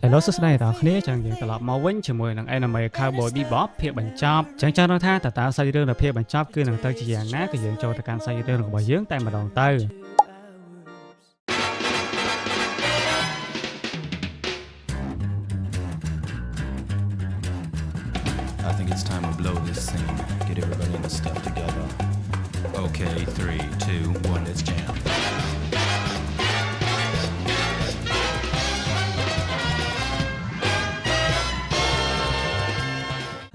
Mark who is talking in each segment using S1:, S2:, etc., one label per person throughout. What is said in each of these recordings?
S1: Hello សួស្តីអ្នកទាំងអស់គ្នាចឹងយើងត្រឡប់មកវិញជាមួយនឹង Anime Cowboy Bebop ភាគបញ្ចប់ចឹងចង់ដឹងថាតើតើសាច់រឿងនៅភាគបញ្ចប់គឺនឹងទៅជាយ៉ាងណាគឺយើងចូលទៅកាន់សាច់រឿងរបស់យើងតែម្ដងទៅ
S2: I think it's time we blow this scene. Get everybody in the stuff together. Okay, three, two, one, let's jam.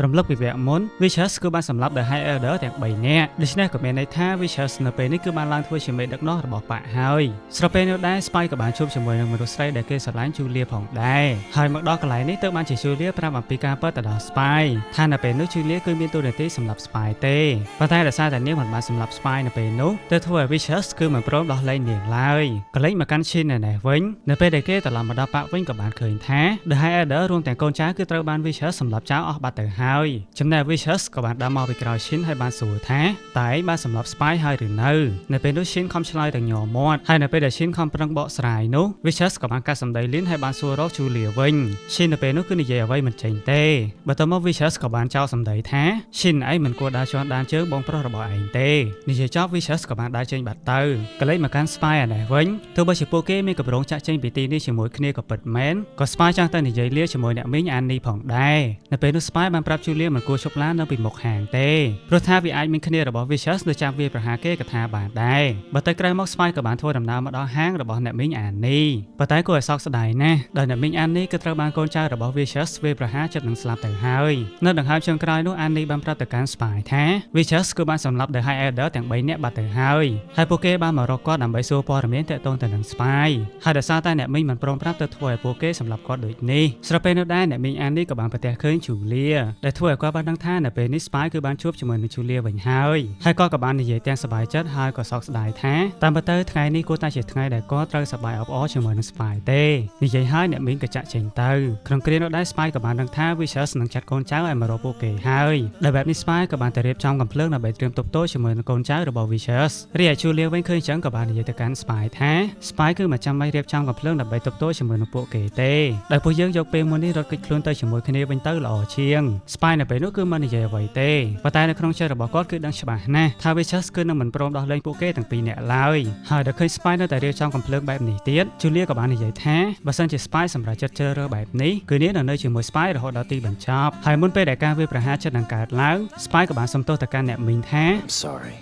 S1: រំលឹកពីវគ្គមុន Vicious គឺបានសម្លាប់ដោយ High Elder ទាំង3នាក់ដូច្នេះក៏មានន័យថា Vicious នៅពេលនេះគឺបានឡើងធ្វើជាមេដឹកនាំរបស់បក្សហើយស្របពេលនោះដែរ Spike ក៏បានជួបជាមួយនឹងមនុស្សស្រីដែលគេស្រឡាញ់ Julia ផងដែរហើយមកដល់កន្លែងនេះទើបបានជា Julia ប្រាប់អំពីការពិតទៅដល់ Spike ថានៅពេលនោះ Julia គឺមានតួនាទីសម្លាប់ Spike ទេប៉ុន្តែដោយសារតែនាងមិនបានសម្លាប់ Spike នៅពេលនោះទើបធ្វើឲ្យ Vicious គឺមិនព្រមដោះលែងនាងឡើយកលែងមកកាន់ Shin នៅនេះវិញនៅពេលដែលគេត្រឡប់មកដល់បក្សវិញក៏បានឃើញថា The High Elder រួមទាំងកូនចៅគឺត្រូវបាន Vicious សម្លាប់ចោលអស់បាត់ទៅហើយចំណែក Vicious ក៏បានដើរមកពីក្រោយ Shin ហើយបានសួរថាតើឯងបានសម្លាប់ Spy ហើយឬនៅនៅពេលនោះ Shin ខំឆ្លើយទាំងញ័រមាត់ហើយនៅពេលដែល Shin ខំប្រឹងបកស្រាយនោះ Vicious ក៏បានកាត់សម្ដីលីនហើយបានសួររក Julia វិញ Shin នៅពេលនោះគឺនិយាយអ្វីមិនចេញទេបន្ទាប់មក Vicious ក៏បានចោលសម្ដីថា Shin ឯងមិនគួរដើរជាន់ដានជើងបងប្រុសរបស់ឯងទេនិយាយចប់ Vicious ក៏បានដើរចេញបាត់ទៅកលេចមកកាន់ Spy ឯនេះវិញទោះបីជាពួកគេមានកម្រងចាក់ចេញពីទីនេះជាមួយគ្នាក៏ពិតមែនក៏ Spy ចង់ទៅនិយាយលាជាមួយអ្នកមីងអាននីផងដែរនៅពេលនោះ Spy បានប្រាប់ Julia មិនគួរឈប់ឡាននៅពីមុខហាងទេព្រោះថាវាអាចមានគ្នារបស់ Vicious នៅចាំវាប្រហារគេក៏ថាបានដែរបើទៅក្រោយមក Spy ក៏បានធ្វើដំណើរមកដល់ហាងរបស់អ្នកមីងអាននីប៉ុន្តែគួរឲ្យសោកស្ដាយណាស់ដោយអ្នកមីងអាននីក៏ត្រូវបានកូនចៅរបស់ Vicious វាប្រហារចិត្តនឹងស្លាប់ទៅហើយនៅដង្ហើមចុងក្រោយនោះអាននីបានប្រាប់ទៅកាន់ Spy ថា Vicious គឺបានសម្លាប់ The High Elder ទាំង3នាក់បាត់ទៅហើយហើយពួកគេបានមករកគាត់ដើម្បីសួរព័ត៌មានទាក់ទងទៅនឹង Spy ហើយដោយសារតែអ្នកមីងមិនព្រមប្រាប់ទៅធ្វើឲ្យពួកគេសម្លាប់គាត់ដូចនេះស្របពេលនោះដែរអ្នកមីងអាននីក៏បានប្រទះឃើញ Julia ដែលធ្វើឲ្យគាត់បានដឹងថានៅពេលនេះ Spy គឺបានជួបជាមួយនឹង Julia វិញហើយហើយគាត់ក៏បាននិយាយទាំងសប្បាយចិត្តហើយក៏សោកស្ដាយថាតាមពិតទៅថ្ងៃនេះគួរតែជាថ្ងៃដែលគាត់ត្រូវសប្បាយអបអរជាមួយនឹង Spy ទេនិយាយហើយអ្នកមីងក៏ចាក់ចេញទៅក្នុងគ្រានោះដែរ Spy ក៏បានដឹងថា Vicious នឹងចាត់កូនចៅឲ្យមករកពួកគេហើយដោយបែបនេះ Spy ក៏បានទៅរៀបចំកំភ្លើងដើម្បីត្រៀមទប់ទល់ជាមួយនឹងកូនចៅរបស់ Vicious រីឯ Julia វិញឃើញចឹងក៏បាននិយាយទៅកាន់ Spy ថា Spy គឺមិនចាំបាច់រៀបចំកំភ្លើងដើម្បីទប់ទល់ជាមួយនឹងពួកគេទេដោយពួកយើងយកពេលមួយនេះរត់គេចខ្លួនទៅជាមួយគ្នាវិញទៅល្អជាង Spy នៅពេលនោះគឺមិននិយាយអ្វីទេប៉ុន្តែនៅក្នុងចិត្តរបស់គាត់គឺដឹងច្បាស់ណាស់ថា Vicious គឺនឹងមិនព្រមដោះលែងពួកគេទាំងពីរនាក់ឡើយហើយដល់ឃើញ Spy នៅតែរៀបចំកំភ្លើងបែបនេះទៀត Julia ក៏បាននិយាយថាបើសិនជា Spy សម្រេចចិត្តជ្រើសរើសបែបនេះគឺនាងនឹងនៅជាមួយ Spy រហូតដល់ទីបញ្ចប់ហើយមុនពេលដែលការវាយប្រហារចិត្តនឹងកើតឡើង Spy ក៏បានសុំទោសទៅកាន់អ្នកមីងថា
S3: I'm sorry.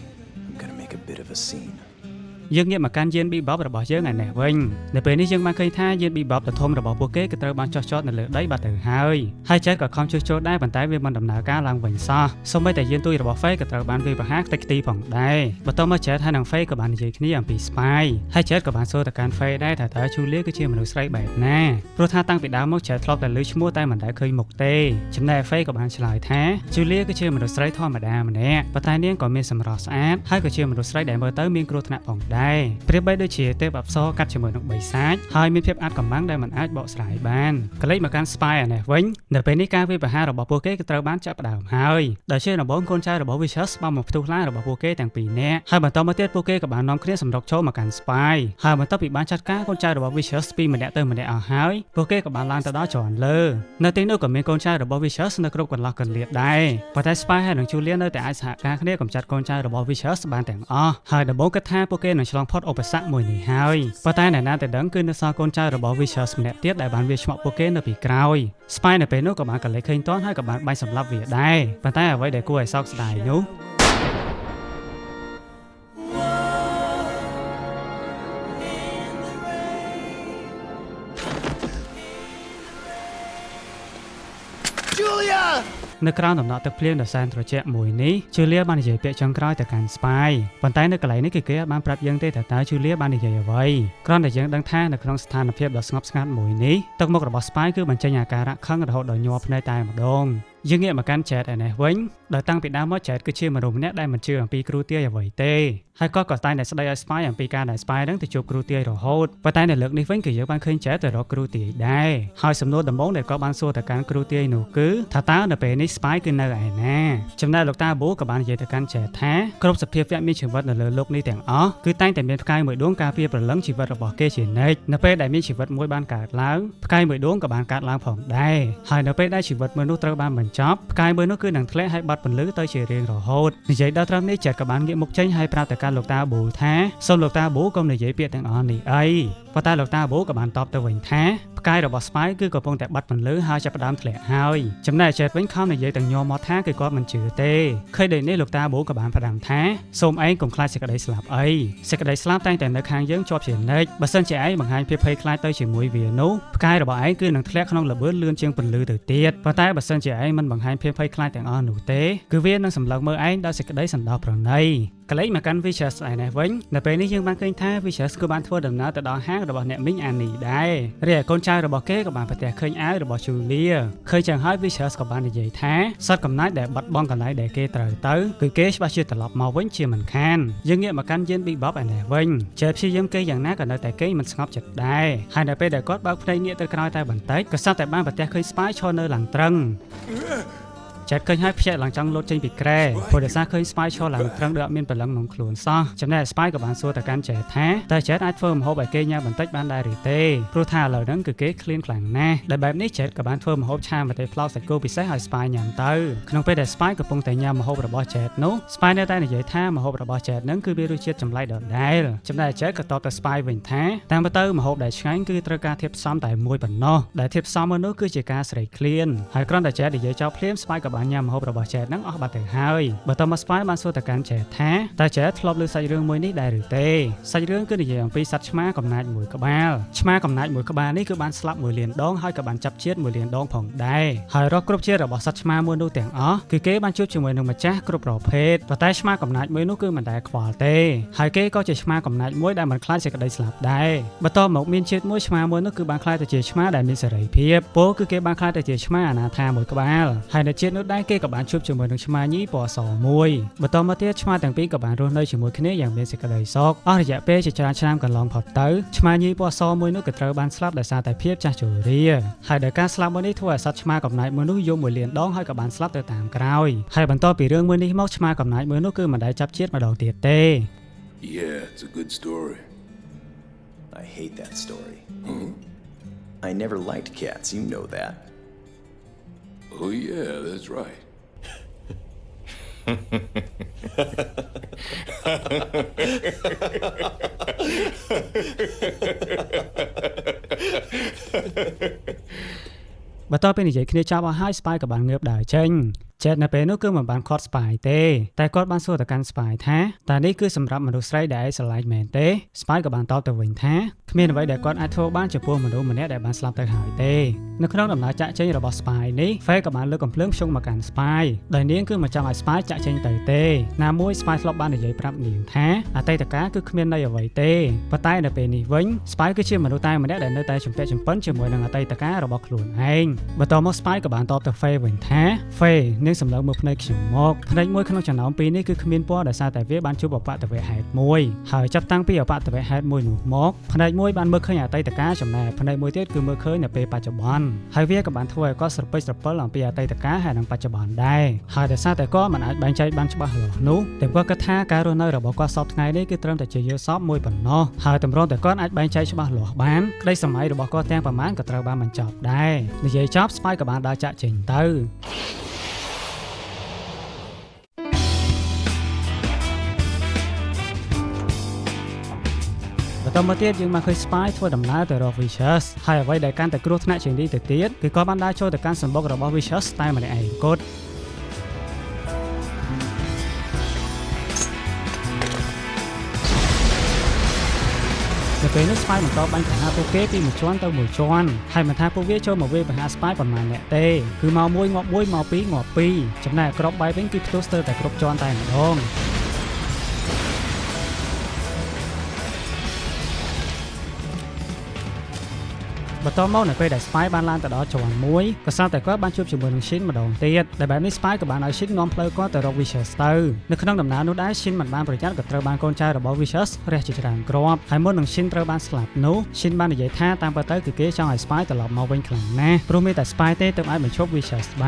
S3: I'm gonna make a bit of a scene.
S1: យើងងាកមកកាន់យាន Bebop របស់យើងឯនេះវិញនៅពេលនេះយើងបានឃើញថាយាន Bebop ដ៏ធំរបស់ពួកគេគឺត្រូវបានចោះចតនៅលើដីបាត់ទៅហើយហើយចេះក៏ខំជួយចូលដែរប៉ុន្តែវាមិនដំណើរការឡើងវិញសោះសូម្បីតែយានទូចរបស់ Faye ក៏ត្រូវបានវាយប្រហារខ្ទេចខ្ទីផងដែរបន្ទាប់មក Jet ហើយនិង Faye ក៏បាននិយាយគ្នាអំពី Spy ហើយ Jet ក៏បានសួរទៅកាន់ Faye ដែរថាតើ Julia គឺជាមនុស្សស្រីបែបណាព្រោះថាតាំងពីដើមមក Jet ធ្លាប់តែឮឈ្មោះតែមិនដែលឃើញមុខទេចំណែក Faye ក៏បានឆ្លើយថា Julia គឺជាមនុស្សស្រីធម្មតាម្នាក់ប៉ុន្តែនាងក៏មានសម្រស់ស្អាតហើយក៏ជាមនុស្សស្រីដែលមើលទៅមានគ្រោះថ្នាក់ផងដែរប្រៀបបីដូចជាទេពអប្សរកាត់ជាមួយនឹងបិសាចហើយមានភាពអាថ៌កំបាំងដែលមិនអាចបកស្រាយបានកលេចមកកាន់ Spy ឯនេះវិញនៅពេលនេះការវាយប្រហាររបស់ពួកគេក៏ត្រូវបានចាប់ផ្ដើមហើយដោយជាដំបូងកូនចៅរបស់ Vicious បានមកផ្ទុះឡានរបស់ពួកគេទាំងពីរនាក់ហើយបន្តមកទៀតពួកគេក៏បាននាំគ្នាសម្រុកចូលមកកាន់ Spy ហើយបន្ទាប់ពីបានចាត់ការកូនចៅរបស់ Vicious ពីម្នាក់ទៅម្នាក់អស់ហើយពួកគេក៏បានឡើងទៅដល់ជាន់លើនៅទីនោះក៏មានកូនចៅរបស់ Vicious នៅគ្រប់កន្លោះកន្លៀតដែរប៉ុន្តែ Spy ហើយនិង Julia នៅតែអាចសហការគ្នាកម្ចាត់កូនចៅរបស់ Vicious បានទាំងអស់ហើយដំបូងគិតថាពួកគេនឹងឆ្លងផុតឧបសគ្គមួយនេះហើយប៉ុន្តែអ្នកណាតែដឹងគឺនៅសល់កូនចៅរបស់ Vicious ម្នាក់ទៀតដែលបានវាយឆ្មក់ពួកគេនៅពីក្រោយ Spy នៅពេលនោះក៏បានកលេចឃើញតន់ហើយក៏បានបាញ់សម្លាប់វាដែរប៉ុន្តែអ្វីដែលគួរឲ្យសោកស្ដាយនោះ
S3: Julia!
S1: នៅក្រោមដំណក់ទឹកភ្លៀងដ៏សែនត្រជាក់មួយនេះ Julia បាននិយាយពាក្យចុងក្រោយទៅកាន់ Spy ប៉ុន្តែនៅកន្លែងនេះគឺគេអត់បានប្រាប់យើងទេថាតើ Julia បាននិយាយអ្វីគ្រាន់តែយើងដឹងថានៅក្នុងស្ថានភាពដ៏ស្ងប់ស្ងាត់មួយនេះទឹកមុខរបស់ Spy គឺបញ្ចេញអាការៈខឹងរហូតដល់ញ័រភ្នែកតែម្ដង យើងងាកមកកាន់ Jet ឯនេះវិញដោយតាំងពីដើមមក Jet គឺជាមនុស្សម្នាក់ដែលមិនជឿអំពីគ្រូទាយអ្វីទេហើយគាត់ក៏តែងតែស្ដីឲ្យ Spy អំពីការដែល Spy នឹងទៅជួបគ្រូទាយរហូតប៉ុន្តែនៅលើកនេះវិញគឺយើងបានឃើញ Jet ទៅរកគ្រូទាយដែរហើយសំណួរដំបូងដែលគាត់បានសួរទៅកាន់គ្រូទាយនោះគឺថាតើនៅពេលនេះ Spy គឺនៅឯណាចំណែកលោកតាប៊ូក៏បាននិយាយទៅកាន់ Jet ថាគ្រប់សភាវៈមានជីវិតនៅលើលោកនេះទាំងអស់គឺតែងតែមានផ្កាយមួយដួងការពារព្រលឹងជីវិតរបស់គេជានិច្ចនៅពេលដែលមានជីវិតមួយបានកើតឡើងផ្កាយមួយដួងក៏បានកើតឡើងផងដែរហើយនៅពេលដែលជីវិតមួយនោះត្រូវបានបញ្ចប់ផ្កាយមួយនោះគឺនឹងធ្លាក់ហើយបាត់ពន្លឺទៅជារៀងរហូតនិយាយដល់ត្រឹមនេះ Jet ក៏បានងាកមុខចេញហើយប្រាប់ទៅកាន់លោកតាប៊ូថាសូមលោកតាប៊ូកុំនិយាយពាក្យទាំងអស់នេះអីប៉ុន្តែលោកតាប៊ូក៏បានតបទៅវិញថាផ្កាយរបស់ Spy គឺកំពុងតែបាត់ពន្លឺហើយចាប់ផ្ដើមធ្លាក់ហើយចំណែក Jet វិញខំនិយាយទាំងញ័រមកថាគឺគាត់មិនជឿទេឃើញដូចនេះលោកតាប៊ូក៏បានផ្ដាំថាសូមឯងកុំខ្លាចសេចក្តីស្លាប់អីសេចក្តីស្លាប់តែងតែនៅខាងយើងជាប់ជានិច្ចបើសិនជាឯងបង្ហាញភាពភ័យខ្លាចទៅជាមួយវានោះផ្កាយរបស់ឯងគឺនឹងធ្លាក់ក្នុងល្បឿនលឿនជាងពន្លឺទៅទៀតប៉ុន្តែបើសិនជាឯងមិនបង្ហាញភាពភ័យខ្លាចទាំងអស់នោះទេគឺវានឹងសម្លឹងមើលឯងដោយសេចក្តីសន្តោសប្រណីកលេចមកកាន់ Vicious ឯនេះវិញនៅពេលនេះយើងបានឃើញថា Vicious គឺបានធ្វើដំណើរទៅដល់ហាងរបស់អ្នកមីងអានីដែររីឯកូនចៅរបស់គេក៏បានប្រទះឃើញអាវរបស់ Julia ឃើញចឹងហើយ Vicious ក៏បាននិយាយថាសត្វកំណាចដែលបាត់បង់កន្លែងដែលគេត្រូវទៅគឺគេច្បាស់ជាត្រឡប់មកវិញជាមិនខានយើងងាកមកកាន់យាន Bebop ឯនេះវិញចេព្យាយាមគេយ៉ាងណាក៏នៅតែគេមិនស្ងប់ចិត្តដែរហើយនៅពេលដែលគាត់បើកភ្នែកងាកទៅក្រោយតែបន្តិចក៏ស្រាប់តែបានប្រទះឃើញ Spy ឈរនៅឡើងត្រឹង ចែកឃើញហើយភ្ញាក់ឡើងចង់លោតចេញពីគ្រែព្រោះដោយសារឃើញ Spy ឈរឡើងត្រឹងដូចអត់មានព្រលឹងក្នុងខ្លួនសោះចំណែក Spy ក៏បានសួរទៅកាន់ចែថាតើចែអាចធ្វើម្ហូបឲ្យគេញ៉ាំបន្តិចបានដែរឬទេព្រោះថាឥឡូវហ្នឹងគឺគេឃ្លានខ្លាំងណាស់ដែលបែបនេះចែក៏បានធ្វើម្ហូបឆាម្ទេសផ្លោកសាច់គោពិសេសឲ្យ Spy ញ៉ាំទៅក្នុងពេលដែល Spy កំពុងតែញ៉ាំម្ហូបរបស់ចែនោះ Spy នៅតែនិយាយថាម្ហូបរបស់ចែហ្នឹងគឺវារសជាតិចម្លែកដដែលចំណែកចែក៏តបទៅ Spy វិញថាតាមពិតទៅម្ហូបដែលឆ្ងាញ់គឺត្រូវការធាតុផ្សំតែមួយប៉ុណ្ណោះដែលធាតុផ្សំមួយនោះគឺជាការស្រេកឃ្លានហើយគ្រាន់តែចែនិយាយចោលភ្លាម Spy ក៏បានញ៉ាំម្ហូបរបស់ចែហ្នឹងអស់បាត់ទៅហើយបន្ទាប់មក Spy បានសួរទៅកាន់ចែថាតើចែធ្លាប់ឮសាច់រឿងមួយនេះដែរឬទេសាច់រឿងគឺនិយាយអំពីសត្វឆ្មាកំណាចមួយក្បាលឆ្មាកំណាចមួយក្បាលនេះគឺបានស្លាប់1លានដងហើយក៏បានចាប់ជាតិ1លានដងផងដែរហើយរកគ្រប់ជាតិរបស់សត្វឆ្មាមួយនោះទាំងអស់គឺគេបានជួបជាមួយនឹងម្ចាស់គ្រប់ប្រភេទប៉ុន្តែឆ្មាកំណាចមួយនោះគឺមិនដែលខ្វល់ទេហើយគេក៏ជាឆ្មាកំណាចមួយដែលមិនខ្លាចសេចក្តីស្លាប់ដែរបន្ទាប់មកមានជាតិមួយឆ្មាមួយនោះគឺបានក្លាយទៅជាឆ្មាដែលមានសេរីភាពពោលគឺគេបានក្លាយទៅជាឆ្មាអនាថាមួយក្បាលហើយនៅជាតិនោះដែរគេក៏បានជួបជាមួយនឹងឆ្មាញីពណ៌សមួយបន្តមកទៀតឆ្មាទាំងពីរក៏បានរស់នៅជាមួយគ្នាយ៉ាងមានសេចក្តីសុខអស់រយៈពេលជាច្រើនឆ្នាំកន្លងផុតទៅឆ្មាញីពណ៌សមួយនោះក៏ត្រូវបានស្លាប់ដោយសារតែភាពចាស់ជរាហើយដោយការស្លាប់មួយនេះធ្វើឲ្យសត្វឆ្មាកំណាចមួយនោះយំ1លានដងហើយក៏បានស្លាប់ទៅតាមក្រោយហើយបន្ទាប់ពីរឿងមួយនេះមកឆ្មាកំណាចមួយនោះគឺមិនដែលចាប់ជាតិម្ដងទៀតទេ
S4: Yeah, it's a good story.
S3: I hate that story. I never liked cats, you know that.
S4: Oh, yeah, that's right.
S1: បន្ទាប់ពីនិយាយគ្នាចប់អស់ហើយ Spy ក៏បានងើបដើរចេញចែកនៅពេលនោះគឺមិនបានខាត់ Spy ទេតែគាត់បានសួរទៅកាន់ Spy ថាតើនេះគឺសម្រាប់មនុស្សស្រីដែលឯងស្រឡាញ់មែនទេ Spy ក៏បានតបទៅវិញថាគ្មានអ្វីដែលគាត់អាចធ្វើបានចំពោះមនុស្សម្នាក់ដែលបានស្លាប់ទៅហើយទេនៅក្នុងដំណើរចាក់ចេញរបស់ Spy នេះ Faye ក៏បានលើកកំភ្លើងភ្ជង់មកកាន់ Spy ដោយនាងគឺមិនចង់ឲ្យ Spy ចាក់ចេញទៅទេណាមួយ Spy ធ្លាប់បាននិយាយប្រាប់នាងថាអតីតកាលគឺគ្មានន័យអ្វីទេប៉ុន្តែនៅពេលនេះវិញ Spy គឺជាមនុស្សតែម្នាក់ដែលនៅតែជំពាក់ជំពិនជាមួយនឹងអតីតកាលរបស់ខ្លួនឯងបន្ទាប់មក Spy ក៏បានតបទៅ Faye វិញថា Faye នាងសម្លឹងមើលភ្នែកខ្ញុំមកភ្នែកមួយក្នុងចំណោមពីរនេះគឺគ្មានពណ៌ដោយសារតែវាបានជួបអបតវហេតុមួយហើយចាប់តាំងពីអបតវហេតុមួយនោះមកភ្នែកមួយបានមើលឃើញអតីតកាលចំណែកភ្នែកមួយទៀតគឺមើលឃើញនៅពេលបច្ចុប្បន្នហើយវាក៏បានធ្វើឲ្យគាត់ស្រពេចស្រពិលអំពីអតីតកាលហើយនិងបច្ចុប្បន្នដែរហើយដោយសារតែគាត់មិនអាចបែងចែកបានច្បាស់លាស់នោះតែគាត់គិតថាការរស់នៅរបស់គាត់សពថ្ងៃនេះគឺត្រឹមតែជាយល់សពមួយប៉ុណ្ណោះហើយតម្រុំតែគាត់អាចបែងចែកច្បាស់លាស់បានក្តីសម័យរបស់គាត់ទាំងប្រមាណក៏ត្រូវបានបញ្ចប់ដែរនិយាយចប់ Spy ក៏បានដើរចាក់ចេញទៅបន្តមកទៀតយើងមកឃើញ Spy ធ្វើដំណើរទៅរក Vicious ហើយអ្វីដែលកាន់តែគ្រោះថ្នាក់ជាងនេះទៅទៀតគឺគាត់បានដើរចូលទៅកាន់សម្បុករបស់ Vicious តែម្នាក់ឯងគត់នៅពេលនោះ Spy បន្តបាញ់ប្រហារពួកគេពីមួយជាន់ទៅមួយជាន់ហើយមិនថាពួកវាចូលមកវាយប្រហារ Spy ប៉ុន្មានអ្នកទេគឺមកមួយងាប់មួយមកពីរងាប់ពីរចំណែកក្របបែកវិញគឺផ្ទុះស្ទើរតែគ្រប់ជាន់តែម្ដង បន្តមកនៅពេលដែល Spy បានឡើងទៅដល់ជាន់មួយក៏ស្រាប់តែគាត់បានជួបជាមួយនឹង Shin ម្ដងទៀតដែលបែបនេះ Spy ក៏បានឲ្យ Shin នាំផ្លូវគាត់ទៅរក Vicious ទៅនៅក្នុងដំណើរនោះដែរ Shin មិនបានប្រយ័ត្នក៏ត្រូវបានកូនចៅរបស់ Vicious រះជាច្រើនគ្រាប់ហើយមុននឹង Shin ត្រូវបានស្លាប់នោះ Shin បាននិយាយថាតាមពិតទៅគឺគេចង់ឲ្យ Spy ត្រឡប់មកវិញខ្លាំងណាស់ព្រោះមានតែ Spy ទេទើបអាចបញ្ឈប់ Vicious បា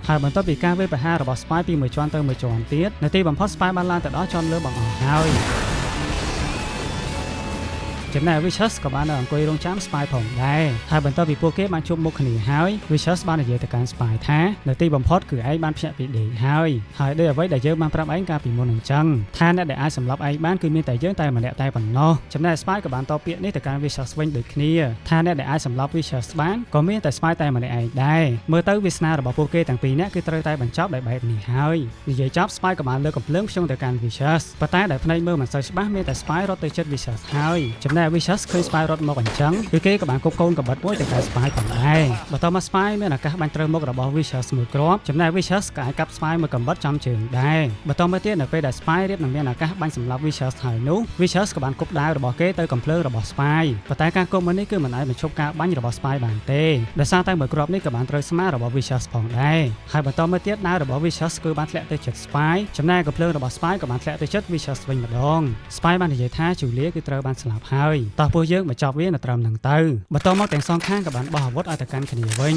S1: នហើយបន្ទាប់ពីការវាយប្រហាររបស់ Spy ពីមួយជាន់ទៅមួយជាន់ទៀតនៅទីបំផុត Spy បានឡើងទៅដល់ជាន់លើបង្អស់ហើយចំណែក Vicious ក៏បាននៅអង្គុយរងចាំ Spy ផងដែរហើយបន្ទាប់ពីពួកគេបានជួបមុខគ្នាហើយ Vicious បាននិយាយទៅកាន់ Spy ថានៅទីបំផុតគឺឯងបានភ្ញាក់ពីដេកហើយហើយដោយអ្វីដែលយើងបានប្រាប់ឯងកាលពីមុនអញ្ចឹងថាអ្នកដែលអាចសម្លាប់ឯងបានគឺមានតែយើងតែម្នាក់តែប៉ុណ្ណោះចំណែក Spy ក៏បានតបពាក្យនេះទៅកាន់ Vicious វិញដូចគ្នាថាអ្នកដែលអាចសម្លាប់ Vicious បានក៏មានតែ Spy តែម្នាក់ឯងដែរមើលទៅវាសនារបស់ពួកគេទាំងពីរនាក់គឺត្រូវតែបញ្ចប់ដោយបែបនេះហើយនិយាយចប់ Spy ក៏បានលើកកំភ្លើងភ្ជង់ទៅកាន់ Vicious ប៉ុន្តែដែលភ្នែកមើលមិនសូវច្បាស់មានតែ Spy រត់ទៅជិត Vicious ហើយចំណែក Vicious ឃើញ Spy រត់មកអញ្ចឹងគឺគេក៏បានគប់កូនកាំបិតមួយទៅកាន់ Spy ផងដែរបន្តមក Spy មានឱកាសបាញ់ត្រូវមុខរបស់ Vicious មួយគ្រាប់ចំណែក Vicious ក៏អាចកាប់ Spy មួយកាំបិតចំជើងដែរបន្តមកទៀតនៅពេលដែល Spy រៀបនឹងមានឱកាសបាញ់សម្លាប់ Vicious ហើយនោះ Vicious ក៏បានគប់ដាវរបស់គេទៅកំភ្លើងរបស់ Spy ប៉ុន្តែការគប់មួយនេះគឺមិនអាចបញ្ឈប់ការបាញ់របស់ Spy បានទេដោយសារតែមួយគ្រាប់នេះក៏បានត្រូវស្មារបស់ Vicious ផងដែរហើយបន្តមកទៀតដាវរបស់ Vicious គឺបានធ្លាក់ទៅជិត Spy ចំណែកកំភ្លើងរបស់ Spy ក៏បានធ្លាក់ទៅជិត Vicious វិញម្ដង Spy បាននិយាយថា Julia គឺត្រូវបានស្លាប់ហើយតោះពួកយើងបញ្ចប់វានៅត្រឹមហ្នឹងទៅបន្តមកទាំងសងខាងក៏បានបោះអាវុធឲ្យទៅកាន់គ្នាវិញ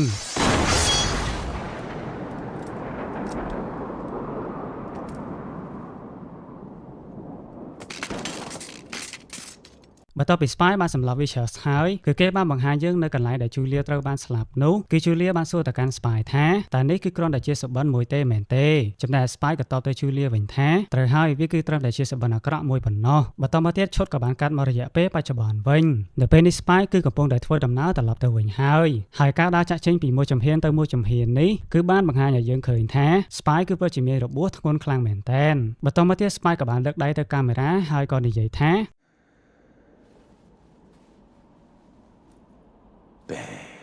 S1: បន្ទាប់ពី Spy បានសម្លាប់ Vicious ហើយគឺគេបានបង្ហាញយើងនៅកន្លែងដែល Julia ត្រូវបានស្លាប់នោះគឺ Julia បានសួរទៅកាន់ Spy ថាតើនេះគឺគ្រាន់តែជាសុបិនមួយទេមែនទេចំណែក Spy ក៏តបទៅ Julia វិញថាត្រូវហើយវាគឺត្រឹមតែជាសុបិនអាក្រក់មួយប៉ុណ្ណោះបន្តមកទៀតឈុតក៏បានកាត់មករយៈពេលបច្ចុប្បន្នវិញនៅពេលនេះ Spy គឺកំពុងតែធ្វើដំណើរត្រឡប់ទៅវិញហើយហើយការដើរចាក់ចេញពីមួយជំហានទៅមួយជំហាននេះគឺបានបង្ហាញឲ្យយើងឃើញថា Spy គឺពិតជាមានរបួសធ្ងន់ខ្លាំងមែនទែនបន្តមកទៀត Spy ក៏បានលើកដៃទៅកាមេរ៉ាហើយក៏និយាយថា
S3: Bang.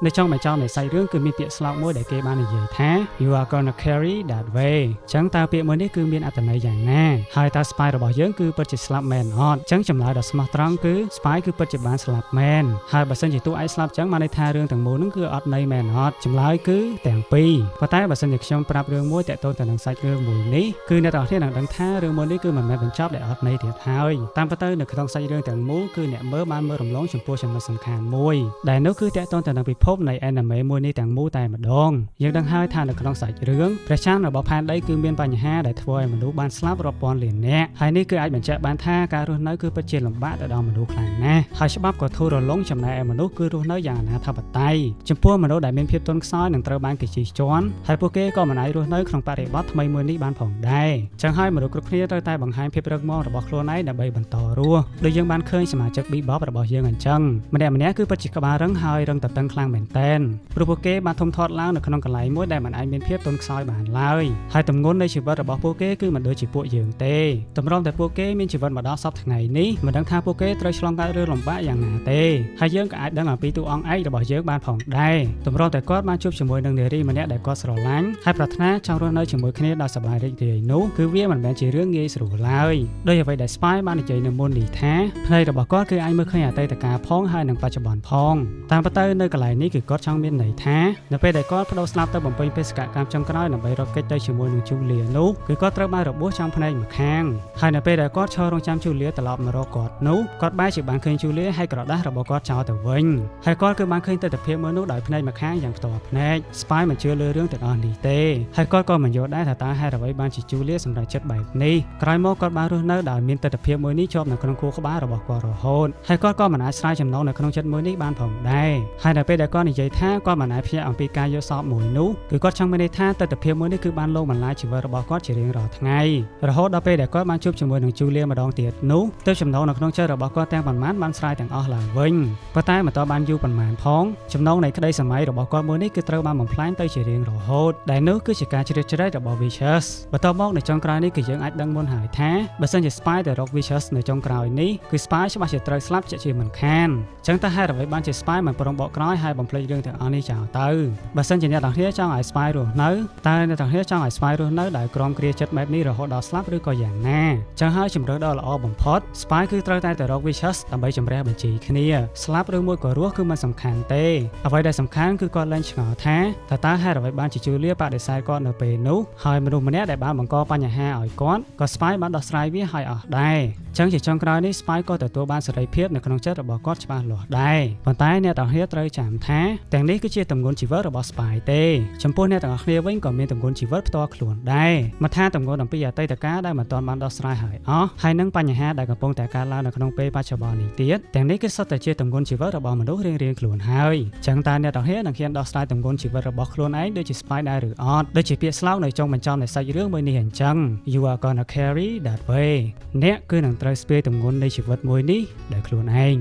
S1: នៅចុងបញ្ចប់នៃសាច់រឿងគឺមានពាក្យស្លោកមួយដែលគេបាននិយាយថា "You are gonna carry that way ចឹងតើពាក្យមួយនេះគឺមានអត្ថន័យយ៉ាងណាហើយតើ spy របស់យើងគឺពិតជាស្លាប់មែនអត់ចឹងចម្លើយដ៏ស្មោះត្រង់គឺ spy គឺពិតជាបានស្លាប់មែនហើយបើសិនជាតួឯងស្លាប់ចឹងបានន័យថារឿងទាំងមូលហ្នឹងគឺអត់ន័យមែនអត់ចម្លើយគឺទាំងពីរប៉ុន្តែបើសិនជាខ្ញុំប្រាប់រឿងមួយតាក់ទងទៅនឹងសាច់រឿងមួយនេះគឺអ្នកទាំងអស់គ្នានឹងដឹងថារឿងមួយនេះគឺមិនមែនបញ្ចប់ដែលអត់ន័យទៀតហើយតាមពិតទៅនៅក្នុងសាច់រឿងទាំងមូលគឺអ្នកមើលបានមើលរំលងចំពោះចំណុចសំខាន់មួយដែលនោះគឺតាក់ទងទៅនឹងពិភពនៃ anime មួយនេះទាំងមូលតែម្ដងយើងដឹងហើយថានៅក្នុងសាច់រឿងព្រះច័ន្ទរបស់ផែនដីគឺមានបញ្ហាដែលធ្វើឲ្យមនុស្សបានស្លាប់រាប់ពាន់លាននាក់ហើយនេះគឺអាចបញ្ជាក់បានថាការរស់នៅគឺពិតជាលំបាកទៅដល់មនុស្សខ្លាំងណាស់ហើយច្បាប់ក៏ធូររលុងចំណែកឯមនុស្សគឺរស់នៅយ៉ាងអនាធិបតេយ្យចំពោះមនុស្សដែលមានភាពទន់ខ្សោយនឹងត្រូវបានគេជិះជាន់ហើយពួកគេក៏មិនអាចរស់នៅក្នុងបរិបទថ្មីមួយនេះបានផងដែរចឹងហើយមនុស្សគ្រប់គ្នាត្រូវតែបង្ហាញភាពរឹងមាំរបស់ខ្លួនឯងដើម្បីបន្តរស់ដូចយើងបានឃើញសមាជិក Bebop របស់យើងអញ្ចឹងម្នាក់ៗគឺពិតជាក្បាលរឹងហើយរឹងតឹងខ្លាំងមែនទែនព្រោះពួកគេបានធំធាត់ឡើងនៅក្នុងកន្លែងមួយដែលមិនអាចមានភាពទន់ខ្សោយបានឡើយហើយទម្ងន់នៃជីវិតរបស់ពួកគេគឺមិនដូចជាពួកយើងទេទម្រាំតែពួកគេមានជីវិតមកដល់សព្វថ្ងៃនេះមិនដឹងថាពួកគេត្រូវឆ្លងកាត់រឿងលំបាកយ៉ាងណាទេហើយយើងក៏អាចដឹងអំពីតួអង្គឯករបស់យើងបានផងដែរទម្រាំតែគាត់បានជួបជាមួយនឹងនារីម្នាក់ដែលគាត់ស្រឡាញ់ហើយប្រាថ្នាចង់រស់នៅជាមួយគ្នាដោយសប្បាយរីករាយនោះគឺវាមិនមែនជារឿងងាយស្រួលឡើយដោយអ្វីដែល Spy បាននិយាយនៅមុននេះថាភ្នែករបស់គាត់គឺអាចមើលឃើញអតីតកាលផងហើយនិងបច្ចុប្បន្នផងតាមពិតទៅនៅកន្លែងនេះគឺគាត់ចង់មានន័យថានៅពេលដែលគាត់បដូរស្លាប់ទៅបំពេញបេសកកម្មចុងក្រោយដើម្បីរត់គេចទៅជាមួយនឹងជូលៀនោះគឺគាត់ត្រូវបានរបួសចំភ្នែកម្ខាងហើយនៅពេលដែលគាត់ឈររងចាំជូលៀត្រឡប់មករកគាត់នោះគាត់បែរជាបានឃើញជូលៀហើយក្រដាសរបស់គាត់ចោលទៅវិញហើយគាត់គឺបានឃើញទិដ្ឋភាពមួយនោះដោយភ្នែកម្ខាងយ៉ាងផ្ទាល់ភ្នែក Spy មិនជឿលើរឿងទាំងអស់នេះទេហើយគាត់ក៏មិនយល់ដែរថាតើហេតុអ្វីបានជាជូលៀសម្រេចចិត្តបែបនេះក្រោយមកគាត់បានរស់នៅដោយមានទិដ្ឋភាពមួយនេះជាប់នៅក្នុងខួរក្បាលរបស់គាត់រហូតហើយគាត់ក៏មិនអាចស្រាយចំណងនៅក្នុងចិត្តមួយនេះបានផងដែរហើយនៅពេលដែលគាត់និយាយថាគាត់មិនអាចភ្ញាក់អំពីការយល់សប្តិមួយនោះគឺគាត់ចង់មានន័យថាទិដ្ឋភាពមួយនេះគឺបានលងបន្លាចជីវិតរបស់គាត់ជារៀងរាល់ថ្ងៃរហូតដល់ពេលដែលគាត់បានជួបជាមួយនឹងជូលៀម្ដងទៀតនោះទើបចំណងនៅក្នុងចិត្តរបស់គាត់ទាំងប៉ុន្មានបានស្រាយទាំងអស់ឡើងវិញប៉ុន្តែមិនទាន់បានយូរប៉ុន្មានផងចំណងនៃក្តីសម័យរបស់គាត់មួយនេះគឺត្រូវបានបំផ្លាញទៅជារៀងរហូតដែលនោះគឺជាការជ្រៀតជ្រែករបស់ Vicious បន្ទាប់មកនៅចុងក្រោយនេះគឺយើងអាចដឹងមុនហើយថាបើសិនជា Spy ទៅរក Vicious នៅចុងក្រោយនេះគឺ Spy ច្បាស់ជាត្រូវស្លាប់ជាក់ជាមិនខានចឹងតើហេតុអ្វីបានជា Spy មិនព្រមបកក្រោយហើយបំ កុំភ្លេចរឿងទាំងអស់នេះចោលទៅបើសិនជាអ្នកទាំងគ្នាចង់ឲ្យ Spike រស់នៅតើអ្នកទាំងគ្នាចង់ឲ្យ Spike រស់នៅដោយក្រំគ្រាចិត្តបែបនេះរហូតដល់ស្លាប់ឬក៏យ៉ាងណាចឹងហើយជំរឿដ៏ល្អបំផុត Spike គឺត្រូវតែទៅរក Vicious ដើម្បីជំរះបញ្ជីគ្នាស្លាប់ឬមួយក៏រស់គឺមិនសំខាន់ទេអ្វីដែលសំខាន់គឺគាត់លែងឆ្ងល់ថាតើតើហេតុអ្វីបានជាជូលៀបដិសេធគាត់នៅពេលនោះហើយមនុស្សម្នាក់ដែលបានបង្កបញ្ហាឲ្យគាត់ក៏ Spike បានដោះស្រាយវាឲ្យអស់ដែរចឹងជាចុងក្រោយនេះ Spike ក៏ទទួលបានសេរីភាពនៅក្នុងចិត្តរបស់គាត់ច្បាស់លាស់ដែរប៉ុន្តែអ្នកទាំងគ្នាត្រូវចាំថាទាំងនេះគឺជាទម្ងន់ជីវិតរបស់ Spike ទេចំពោះអ្នកទាំងអស់គ្នាវិញក៏មានទម្ងន់ជីវិតផ្ទាល់ខ្លួនដែរមិនថាទម្ងន់អំពីអតីតកាលដែលមិនទាន់បានដោះស្រាយហើយអស់ហើយនឹងបញ្ហាដែលកំពុងតែកើតឡើងនៅក្នុងពេលបច្ចុប្បន្ននេះទៀតទាំងនេះគឺសុទ្ធតែជាទម្ងន់ជីវិតរបស់មនុស្សរៀងៗខ្លួនហើយចឹងតើអ្នកទាំងគ្នានឹងហ៊ានដោះស្រាយទម្ងន់ជីវិតរបស់ខ្លួនឯងដូចជា Spike ដែរឬអត់ដូចជាពាក្យស្លោកនៅចុងបញ្ចប់នៃសាច់រឿងមួយនេះអញ្ចឹង You are gonna carry that weight អ្នកគឺនឹងត្រូវស្ពាយទម្ងន់នៃជីវិតមួយនេះដោយខ្លួនឯង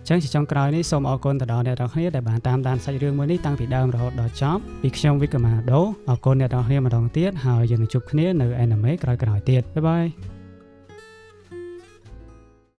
S1: ចឹងជាចុងក្រោយនេះសូមអរគុណទៅដល់អ្នកទាំងគ្នាដែលបានតាមដានសាច់រឿងមួយនេះតាំងពីដើមរហូតដល់ចប់ពីខ្ញុំវិកម៉ាដូអរគុណអ្នកទាំងគ្នាម្ដងទៀតហើយយើងនឹងជួបគ្នានៅ anime ក្រោយៗទៀត bye bye.